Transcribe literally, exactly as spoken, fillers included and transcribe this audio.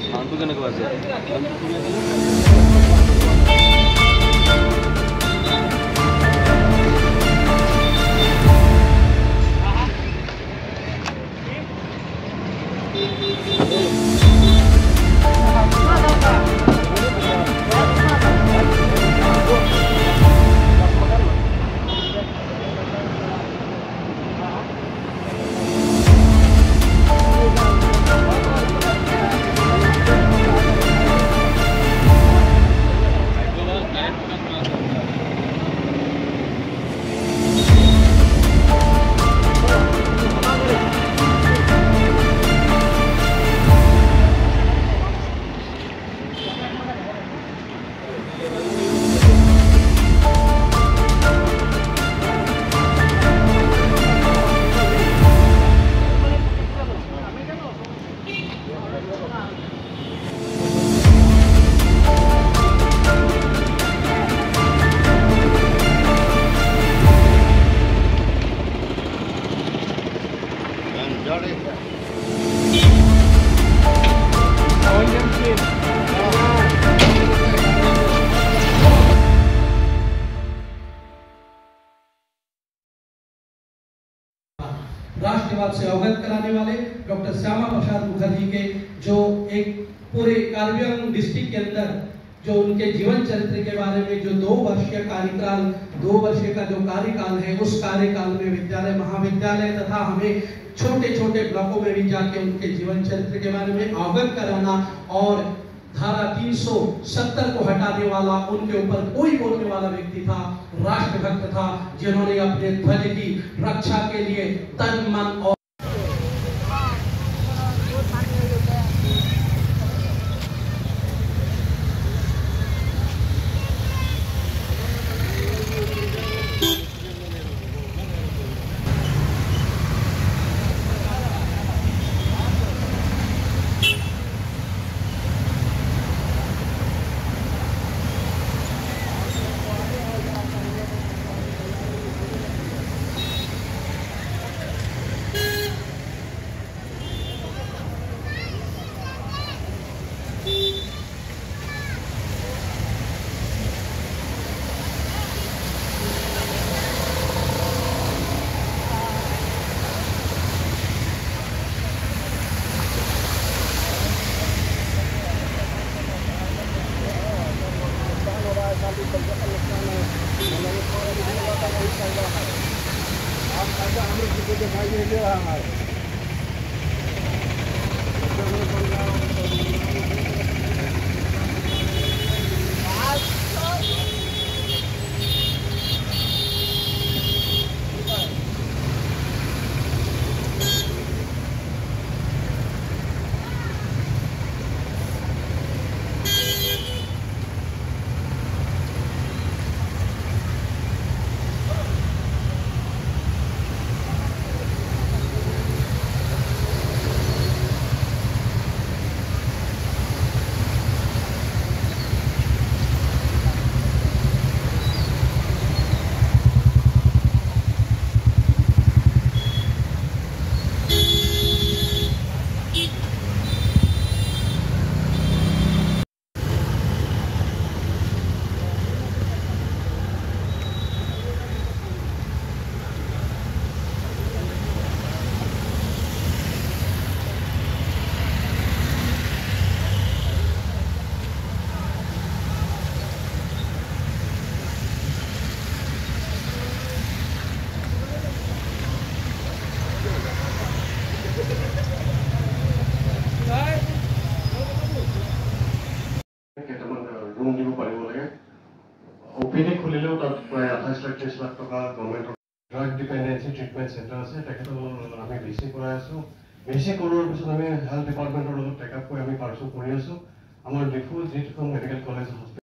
Sound টো কেনেকুৱা আছে? राष्ट्रवाद से अवगत कराने वाले डॉक्टर श्यामा प्रसाद मुखर्जी के जो एक पूरे कार्बी आंगलोंग डिस्ट्रिक्ट के अंदर जो उनके जीवन चरित्र के बारे में, जो दो वर्षीय कार्यकाल, दो वर्षीय का जो कार्यकाल है, उस कार्यकाल में विद्यालय, महाविद्यालय तथा हमें छोटे छोटे ब्लॉकों में भी जाके उनके जीवन चरित्र के बारे में अवगत कराना और धारा तीन सौ सत्तर को हटाने वाला, उनके ऊपर कोई बोलने वाला व्यक्ति था, राष्ट्रभक्त था, जिन्होंने अपने ध्वज की रक्षा के लिए तन, मन और কেইটামান ৰুম দিব পাৰিব লাগে। অ' পি ডি খুলিলেও তাত প্ৰায় আঠাইছ লাখ ত্ৰিছ লাখ টকা গভৰ্ণমেণ্টৰ ড্ৰাগ ডিপেণ্ডেঞ্চি ট্ৰিটমেণ্ট চেণ্টাৰ আছে, তেখেতসকলক আমি ভি চি কৰাই আছোঁ। ভি চি কৰোৱাৰ পিছত আমি হেল্থ ডিপাৰ্টমেণ্টৰ লগত টেক আপ কৰি আমি পাৰ্চু কৰি আছোঁ। আমাৰ ডিফু যিটো মেডিকেল কলেজ হস্পিটেল